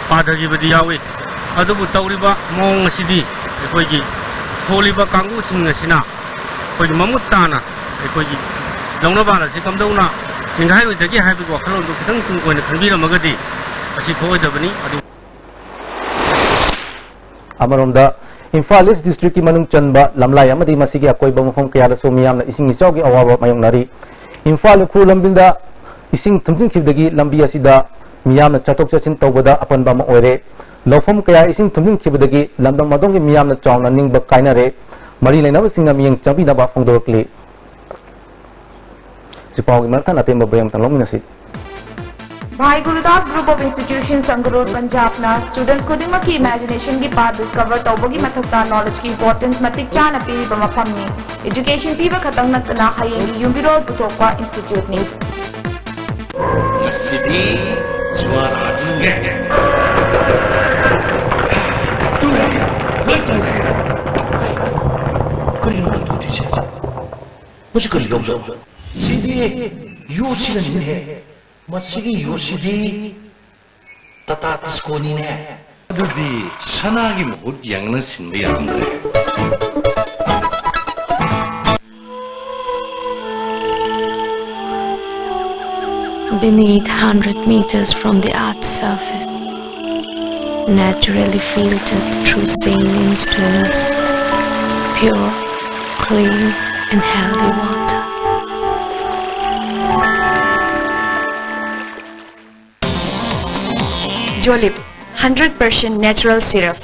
ꯄꯥꯊꯈꯤꯕꯗꯤ ꯌꯥꯎꯏ, ꯑꯗꯨꯕꯨ ꯇꯧꯔꯤꯕ ꯃꯑꯣꯡ ꯑꯁꯤꯗꯤ ꯑꯩꯈꯣꯏꯒꯤ ꯊꯣꯜꯂꯤꯕ ꯀꯥꯡꯕꯨꯁꯤꯡ ꯑꯁꯤꯅ ꯑꯩꯈꯣꯏꯒꯤ ꯃꯃꯨꯠ ꯇꯥꯅ ꯑꯩꯈꯣꯏꯒꯤ ꯂꯧꯅꯕꯥꯜ ꯑꯁꯤ ꯀꯝꯗꯧꯅ ꯅꯤꯡꯒꯥꯏꯔꯣꯏꯗꯒꯦ ꯍꯥꯏꯕꯒꯤ ꯋꯥꯈꯜꯂꯣꯟꯗꯨ ꯈꯤꯇꯪ ꯇꯨꯡ ꯀꯣꯏꯅ ꯈꯟꯕꯤꯔꯝꯃꯒꯗꯤ ꯃꯁꯤ ꯊꯣꯛꯑꯣꯏꯗꯕꯅꯤ꯫ ꯑꯗꯨ ꯑꯃꯔꯣꯝꯗ, ꯏꯝꯐꯥꯜ ꯏꯁ ꯗꯤꯁꯇ꯭ꯔꯤꯛꯀꯤ ꯃꯅꯨꯡ ꯆꯟꯕ ꯂꯝꯂꯥꯏ ꯑꯃꯗꯤ ꯃꯁꯤꯒꯤ ꯑꯀꯣꯏꯕ ꯃꯐꯝ ꯀꯌꯥꯗꯁꯨ ꯃꯤꯌꯥꯝꯅ ꯏꯁꯤꯡ ꯏꯆꯥꯎꯒꯤ ꯑꯋꯥꯕ ꯃꯥꯌꯣꯛꯅꯔꯤ꯫ ꯏꯝꯐꯥꯜ ꯎꯈ꯭ꯔꯨꯜ ꯂꯝꯕꯤꯗ ꯏꯁꯤꯡ ꯊꯨꯝꯖꯤꯟꯈꯤꯕꯗꯒꯤ ꯂꯝꯕꯤ ꯑꯁꯤꯗ ꯃꯤꯌꯥꯝꯅ ꯆꯠꯊꯣꯛ ꯆꯠꯁꯤꯟ ꯇꯧꯕꯗ ꯑꯄꯟꯕ ꯑꯃ ꯑꯣꯏꯔꯦ꯫ ꯂꯧꯐꯝ ꯀꯌꯥ ꯏꯁꯤꯡ ꯊꯨꯝꯖꯤꯟꯈꯤꯕꯗꯒꯤ ꯂꯝꯗꯝ ꯑꯗꯣꯝꯒꯤ ꯃꯤꯌꯥꯝꯅ ꯆꯥꯎꯅ ꯅꯤꯡꯕ ꯀꯥꯏꯅꯔꯦ꯫ ꯃꯔꯤ ꯂꯩꯅꯕꯁꯤꯡꯅ ꯃꯤꯠꯌꯦꯡ ꯆꯪꯕꯤꯅꯕ ꯐꯣꯡꯗꯣꯔꯛꯂꯤ꯫ ꯍꯧꯖꯤꯛ ꯄꯥꯎꯒꯤ ꯃꯔꯛ ꯊꯠꯅ ꯑꯇꯦꯟꯕ break ꯑꯃꯇꯪ ꯂꯧꯃꯤꯟꯅꯁꯤ꯫ Bhai Gurudas Group of Institutions, Sangrur, Punjabꯅ students ꯈꯨꯗꯤꯡꯃꯛꯀꯤ imaginationꯒꯤ path discover ꯇꯧꯕꯒꯤ ꯃꯊꯛꯇ knowledgeꯀꯤ importance ꯃꯇꯤꯛ ꯆꯥꯅ ꯄꯤꯔꯤꯕ ꯃꯐꯝꯅꯤ꯫ Education ꯄꯤꯕ ꯈꯛꯇꯪ ꯅꯠꯇꯅ ꯍꯌꯦꯡꯒꯤ ꯌꯨꯝꯕꯤꯔꯣꯜ ꯄꯨꯊꯣꯛꯄ instituteꯅꯤ꯫ ꯉꯁꯤꯗꯤ ꯖꯨꯋꯥꯔ ꯍꯥꯖꯤꯟꯒꯦ꯫ ꯇꯨꯔꯦ, ꯂꯣꯏ ꯇꯨꯔꯦ꯫ ꯀꯔꯤꯅꯣ ꯅꯪ ꯇꯨꯗ꯭ꯔꯤꯁꯦ? ꯃꯁꯤ ꯀꯔꯤ ꯌꯥꯎꯖꯥꯠꯅꯣ? ꯁꯤꯗꯤ ꯌꯣꯠꯁꯤꯅꯅꯤꯅꯦ꯫ ꯃꯁꯤꯒꯤ ꯌꯣꯠꯁꯤꯗꯤ ꯇꯥꯇꯥ ꯇꯤꯁꯀꯣꯅꯤꯅꯦ꯫ ꯑꯗꯨꯗꯤ ꯁꯅꯥꯒꯤ ꯃꯍꯨꯠ ꯌꯥꯡꯅ ꯁꯤꯟꯕ ꯌꯥꯔꯝꯗ꯭ꯔꯦ꯫ Beneath, hundred meters from the earth's surface, naturally filtered through saline stones, pure, clean, and healthy water. Jolib, hundred percent natural syrup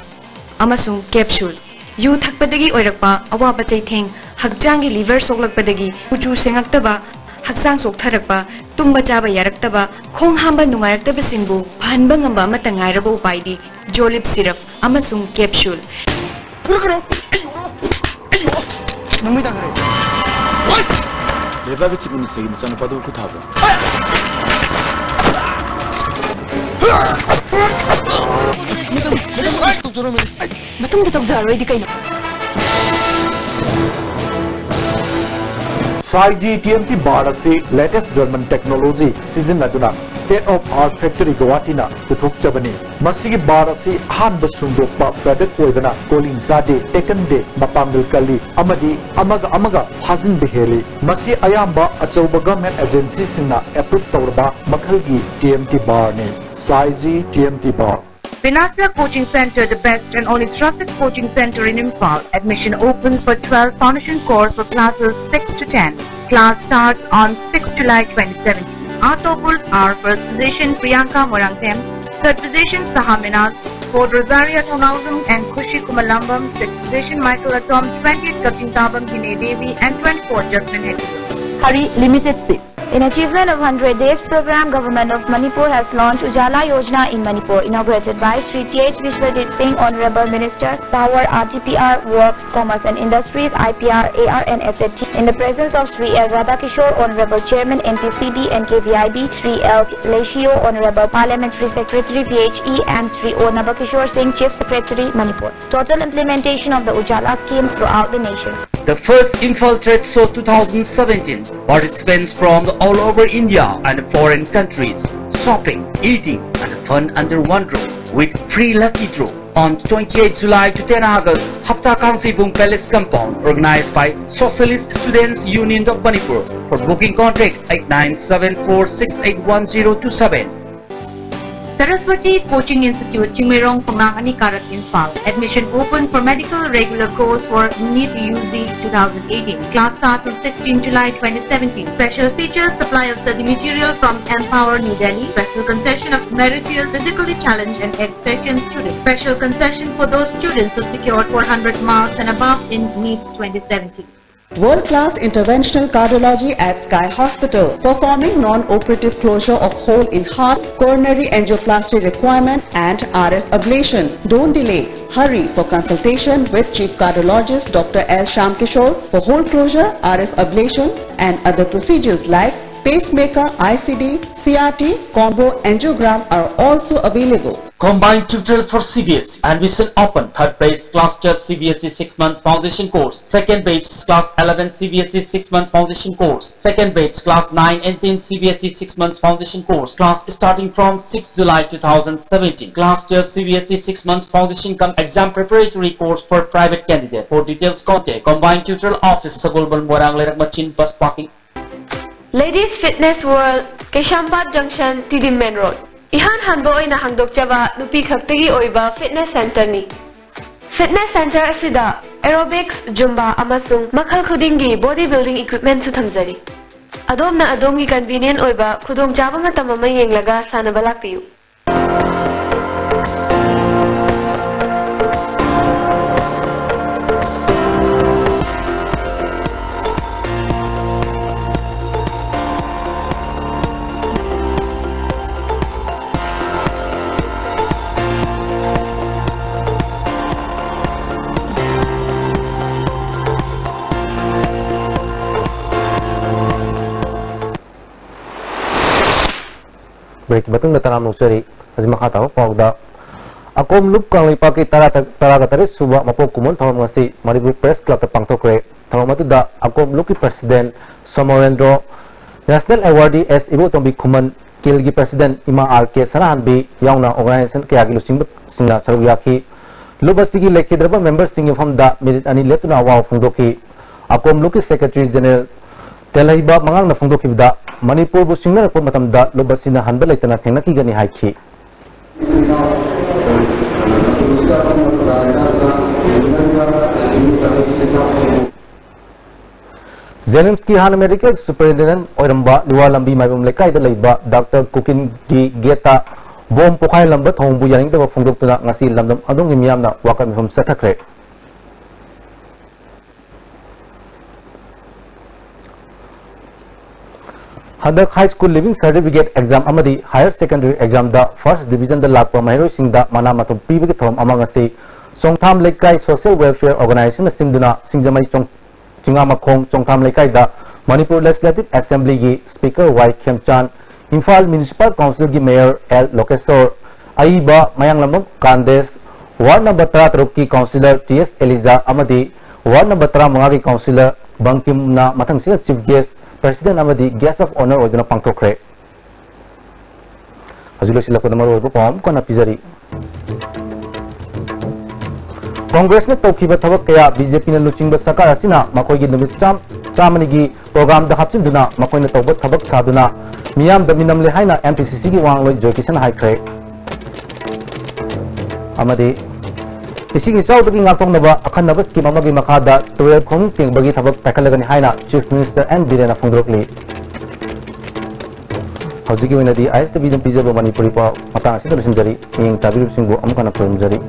ꯑꯃꯁꯨꯡ capsule꯫ ꯌꯨ ꯊꯛꯄꯗꯒꯤ ꯑꯣꯏꯔꯛꯄ ꯑꯋꯥꯕ ꯆꯩꯊꯦꯡ, ꯍꯛꯆꯥꯡꯒꯤ liver ꯁꯣꯛꯂꯛꯄꯗꯒꯤ ꯀꯨꯆꯨ ꯁꯦꯡꯉꯛꯇꯕ, ꯍꯛꯆꯥꯡ ꯆꯣꯛꯊꯔꯛꯄ, ꯇꯨꯝꯕ ꯆꯥꯕ ꯌꯥꯔꯛꯇꯕ, ꯈꯣꯡ ꯍꯥꯝꯕ ꯅꯨꯡꯉꯥꯏꯔꯛꯇꯕꯁꯤꯡꯕꯨ ꯐꯍꯟꯕ ꯉꯝꯕ ꯑꯃꯠꯇ ꯉꯥꯏꯔꯕ ꯎꯄꯥꯏꯗꯤ Jolib syrup ꯑꯃꯁꯨꯡ capsule꯫ ꯅꯪ ꯃꯩ ꯇꯥꯈ꯭ꯔꯦ꯫ ꯂꯩꯕꯥꯛꯀꯤ ꯆꯤꯞ ꯃꯤꯅꯤꯁꯇꯔꯒꯤ ꯃꯆꯥꯅꯨꯄꯥꯗꯨꯕꯨ ꯈꯨꯠ ꯊꯥꯕ꯭ꯔꯣ? ꯃꯇꯨꯡꯗ ꯇꯧꯖꯔꯔꯣꯏꯗꯤ ꯀꯩꯅꯣ? ꯁꯥꯏꯖꯤ ꯇꯤ ꯑꯦꯝ ꯇꯤ ꯕꯥꯔ ꯑꯁꯤ latest German technology ꯁꯤꯖꯤꯟꯅꯗꯨꯅ state of art factory ꯒꯧꯍꯥꯇꯤꯅ ꯄꯨꯊꯣꯛꯆꯕꯅꯤ꯫ ꯃꯁꯤꯒꯤ ꯕꯥꯔ ꯑꯁꯤ ꯑꯍꯥꯟꯕ ꯁꯨꯡꯗꯣꯛꯄ product ꯑꯣꯏꯕꯅ ꯀꯣꯂꯤꯡ ꯆꯥꯗꯦ, ꯇꯦꯛꯀꯟꯗꯦ, ꯃꯄꯥꯡꯒꯜ ꯀꯜꯂꯤ ꯑꯃꯗꯤ ꯑꯃꯒ ꯑꯃꯒ ꯐꯥꯖꯤꯟꯕ ꯍꯦꯜꯂꯤ꯫ ꯃꯁꯤ ꯑꯌꯥꯝꯕ ꯑꯆꯧꯕ government agency ꯁꯤꯡꯅ approve ꯇꯧꯔꯕ ꯃꯈꯜꯒꯤ ꯇꯤ ꯑꯦꯝ ꯇꯤ ꯕꯥꯔꯅꯤ꯫ ꯁꯥꯏꯖꯤ T M T bar. Vinasya Coaching Center, the best and only trusted coaching center in Imphal. Admission opens for twelve foundation course for classes six to ten. Class starts on sixth July twenty seventeen. Our toppers are first position Priyanka Morangthem, third position Saha Minas, fourth Rosaria Thongauzam and Khushi Kumalambam, sixth position Michael Atom, twentieth Kachingtabam Hine Devi and twenty-fourth Jasmine Henderson. Hurry, limited seats. In achievement of hundred days program, Government of Manipur has launched Ujala Yojana in Manipur, inaugurated by Shri T H Vishwajit Singh, Honorable Minister, Power, R T P R, Works, Commerce and Industries, I P R, A R and S F T, in the presence of Shri L Radhakishore, Honorable Chairman, N P C B and K V I B, Shri L Lecio, Honorable Parliamentary Secretary, P H E, and Shri O Nabakishore Singh, Chief Secretary, Manipur. Total implementation of the Ujala scheme throughout the nation. The first Imphal Trade Show two thousand seventeen. Participants from the all over India and foreign countries. Shopping, eating, and fun under one roof with free lucky draw on twenty-eighth July to ten August. Hafta Kangseibung Palace Compound, organized by Socialist Students Union of Manipur. For booking, contact eight nine seven four six eight one zero two seven. Saraswati Coaching Institute, Chingmeirong, Khongnang Anikarat, Imphal. Admission open for medical regular course for NEET U G two thousand eighteen. Class starts on sixteen July twenty seventeen. Special features: supply of study material from Empower New Delhi. Special concession of meritorious physically challenged and ex-session students. Special concession for those students who secured four hundred marks and above in NEET twenty seventeen. World-class interventional cardiology at Sky Hospital, performing non-operative closure of hole in heart, coronary angioplasty requirement, and R F ablation. Don't delay. Hurry for consultation with Chief Cardiologist Doctor L Shyamkishore for hole closure, R F ablation, and other procedures like pacemaker, I C D, C R T, combo angiogram are also available. Combined tutorial for C B S E. Admission open. Third batch class twelve C B S E six months foundation course. Second batch class eleven C B S E six months foundation course. Second batch class nine and ten C B S E six months foundation course. Class starting from sixth July two thousand seventeen. Class twelve C B S E six months foundation cum exam preparatory course for private candidate. For details, contact Combined Tutorial Office, Sagolband, Moirang Leirak Machin, bus parking. Ladies Fitness World, Keshwpatna Junction, T D M Main Road. ꯏꯍꯥꯟ ꯍꯥꯟꯕ ꯑꯣꯏꯅ ꯍꯥꯡꯗꯣꯛꯆꯕ ꯅꯨꯄꯤ ꯈꯛꯇꯒꯤ ꯑꯣꯏꯕ fitness centreꯅꯤ꯫ Fitness centre ꯑꯁꯤꯗ aerobics, Zumba ꯑꯃꯁꯨꯡ ꯃꯈꯜ ꯈꯨꯗꯤꯡꯒꯤ body building equipmentꯁꯨ ꯊꯝꯖꯔꯤ꯫ ꯑꯗꯣꯝꯅ ꯑꯗꯣꯝꯒꯤ convenient ꯑꯣꯏꯕ ꯈꯨꯗꯣꯡꯆꯥꯕ ꯃꯇꯝ ꯑꯃ ꯌꯦꯡꯂꯒ ꯁꯥꯟꯅꯕ ꯂꯥꯛꯄꯤꯌꯨ꯫ Break ꯀꯤ ꯃꯇꯨꯡꯗ ꯇꯔꯥꯝꯅ ꯑꯣꯛꯆꯔꯤ꯫ ꯍꯧꯖꯤꯛ ꯃꯈꯥ ꯇꯥꯕ ꯄꯥꯎꯗ, ꯑꯀꯣꯝ ꯂꯨꯞ ꯀꯪꯂꯩꯄꯥꯛꯀꯤ ꯇꯔꯥ, ꯇꯔꯥꯒ ꯇꯔꯦꯠ ꯁꯨꯕ ꯃꯄꯣꯛ ꯀꯨꯝꯑꯣꯟ ꯊꯧꯔꯝ ꯉꯁꯤ ꯃꯅꯤꯄꯨꯔ Press Club ꯇ ꯄꯥꯡꯊꯣꯛꯈ꯭ꯔꯦ꯫ ꯊꯧꯔꯝ ꯑꯗꯨꯗ ꯑꯀꯣꯝ ꯂꯨꯞꯀꯤ President ꯁꯣꯃꯣꯔꯦꯟꯗ꯭ꯔꯣ, National Awardee ꯑꯦꯁ ꯏꯕꯣꯇꯣꯝꯕꯤ ꯈꯨꯃꯟ, ꯀꯤꯜꯒꯤ President ꯏꯃꯥ ꯑꯥꯔ ꯀꯦ ꯁꯅꯥꯍꯟꯕꯤ ꯌꯥꯎꯅ organization ꯀꯌꯥꯒꯤ ꯂꯨꯆꯤꯡꯕꯁꯤꯡꯅ ꯁꯔꯨꯛ ꯌꯥꯈꯤ꯫ ꯂꯨꯞ ꯑꯁꯤꯒꯤ ꯂꯩꯈꯤꯗ꯭ꯔꯕ member ꯁꯤꯡꯒꯤ ꯃꯐꯝꯗ minute ꯑꯅꯤ ꯂꯦꯞꯇꯨꯅ ꯑꯋꯥꯕ ꯐꯣꯡꯗꯣꯛꯈꯤ꯫ ꯑꯀꯣꯝ ꯂꯨꯞꯀꯤ Secretary General ꯇꯦꯜꯍꯩꯕ ꯃꯉꯥꯡꯅ ꯐꯣꯡꯗꯣꯛꯈꯤꯕꯗ, ꯃꯅꯤꯄꯨꯔꯕꯨ ꯁꯤꯡꯅꯔꯛꯄ ꯃꯇꯝꯗ ꯂꯨꯞ ꯑꯁꯤꯅ ꯍꯟꯕ ꯂꯩꯇꯅ ꯊꯦꯡꯅꯈꯤꯒꯅꯤ ꯍꯥꯏꯈꯤ꯫ JNIMS ꯀꯤ ꯍꯥꯟꯅ Medical Superintendent ꯑꯣꯏꯔꯝꯕ ꯂꯨꯋꯥ ꯂꯝꯕꯤ ꯃꯥꯏꯕꯝ ꯂꯩꯀꯥꯏꯗ ꯂꯩꯕ Doctor ꯀꯨꯀꯤꯟꯒꯤ gate ꯇ bomb ꯄꯣꯈꯥꯏꯔꯝꯕ ꯊꯧꯑꯣꯡꯕꯨ ꯌꯥꯅꯤꯡꯗꯕ ꯐꯣꯡꯗꯣꯛꯇꯨꯅ ꯉꯁꯤ ꯂꯝꯗꯝ ꯑꯗꯣꯝꯒꯤ ꯃꯤꯌꯥꯝꯅ ꯋꯥꯀꯠ ꯃꯤꯐꯝ ꯆꯠꯊꯈ꯭ꯔꯦ꯫ ꯍꯟꯗꯛ High School Leaving Certificate Exam ꯑꯃꯗꯤ Higher Secondary Exam ꯗ First Division ꯗ ꯂꯥꯛꯄ ꯃꯍꯩꯔꯣꯏꯁꯤꯡꯗ ꯃꯅꯥ ꯃꯊꯨꯝ ꯄꯤꯕꯒꯤ ꯊꯧꯔꯝ ꯑꯃ ꯉꯁꯤ ꯆꯣꯡꯊꯥꯝ ꯂꯩꯀꯥꯏ Social Welfare Organization ꯅ ꯁꯤꯟꯗꯨꯅ ꯁꯤꯡꯖꯃꯩ ꯆꯣꯡ-, ꯆꯤꯉꯥꯃꯈꯣꯡ ꯆꯣꯡꯊꯥꯝ ꯂꯩꯀꯥꯏꯗ ꯃꯅꯤꯄꯨꯔ Legislative Assembly ꯒꯤ Speaker ꯋꯥꯏ ꯈꯦꯝꯆꯥꯟ, ꯏꯝꯐꯥꯜ Municipal Council ꯒꯤ Mayor ꯑꯦꯜ ꯂꯣꯀꯦꯁꯣꯔ, ꯑꯏꯕ ꯃꯌꯥꯡꯂꯝꯕꯝ ꯀꯥꯟꯗꯦꯁ, Ward number ꯇꯔꯥ ꯇꯔꯨꯛ ꯀꯤ Councillor ꯇꯤ ꯑꯦꯁ ꯑꯦꯂꯤꯖꯥ ꯑꯃꯗꯤ Ward number ꯇꯔꯥ ꯃꯉꯥ ꯒꯤ Councillor ꯕꯪꯀꯤꯝꯅ ꯃꯊꯪꯁꯤꯠꯅ Chief Guest, President ꯑꯃꯗꯤ Guest of Honour ꯑꯣꯏꯗꯨꯅ ꯄꯥꯡꯊꯣꯛꯈ꯭ꯔꯦ꯫ ꯍꯧꯖꯤꯛ ꯂꯣꯏꯁꯤꯜꯂꯛꯄꯗ ꯃꯔꯨꯑꯣꯏꯕ ꯄꯥꯎ ꯑꯃꯨꯛ ꯍꯟꯅ ꯄꯤꯖꯔꯤ꯫ ꯀꯣꯡꯒ꯭ꯔꯦꯁꯅ ꯇꯧꯈꯤꯕ ꯊꯕꯛ ꯀꯌꯥ ꯕꯤ ꯖꯦ ꯄꯤꯅ ꯂꯨꯆꯤꯡꯕ ꯁꯔꯀꯥꯔ ꯑꯁꯤꯅ ꯃꯈꯣꯏꯒꯤ ꯅꯨꯃꯤꯠ ꯆꯥꯝ-, ꯆꯥꯝꯃꯅꯤꯒꯤ program ꯗ ꯍꯥꯞꯆꯤꯟꯗꯨꯅ ꯃꯈꯣꯏꯅ ꯇꯧꯕ ꯊꯕꯛ ꯁꯥꯗꯨꯅ ꯃꯤꯌꯥꯝꯗ ꯃꯤꯅꯝꯂꯦ ꯍꯥꯏꯅ ꯑꯦꯝ ꯄꯤ ꯁꯤ ꯁꯤ ꯒꯤ ꯋꯥꯉꯥꯡꯂꯣꯏ ꯖꯣꯏꯀꯤꯁꯟꯅ ꯍꯥꯏꯈ꯭ꯔꯦ꯫ ꯑꯃꯗꯤ ꯏꯁꯤꯡ ꯏꯆꯥꯎꯗꯒꯤ ꯉꯥꯛꯊꯣꯛꯅꯕ ꯑꯈꯟꯅꯕ scheme ꯑꯃꯒꯤ ꯃꯈꯥꯗ ꯇꯨꯔꯦꯜ ꯈꯣꯡꯅꯨꯡ ꯇꯦꯡꯕꯒꯤ ꯊꯕꯛ ꯄꯥꯏꯈꯠꯂꯒꯅꯤ ꯍꯥꯏꯅ Chief Minister ꯑꯦꯟ ꯕꯤꯔꯦꯟꯅ ꯐꯣꯡꯗꯣꯔꯛꯂꯤ꯫ ꯍꯧꯖꯤꯛꯀꯤ ꯑꯣꯏꯅꯗꯤ ꯑꯥꯏ ꯑꯦꯁ ꯇꯤ ꯚꯤ ꯑꯗꯨꯝ ꯄꯤꯖꯕ ꯃꯅꯤꯄꯨꯔꯤ ꯄꯥꯎ ꯃꯇꯥꯡ ꯑꯁꯤꯗ ꯂꯣꯏꯁꯤꯟꯖꯔꯤ꯫ ꯃꯤꯠꯌꯦꯡ ꯇꯥꯕꯤꯔꯤꯕꯁꯤꯡꯕꯨ ꯑꯃꯨꯛ ꯍꯟꯅ ꯈꯨꯔꯨꯝꯖꯔꯤ꯫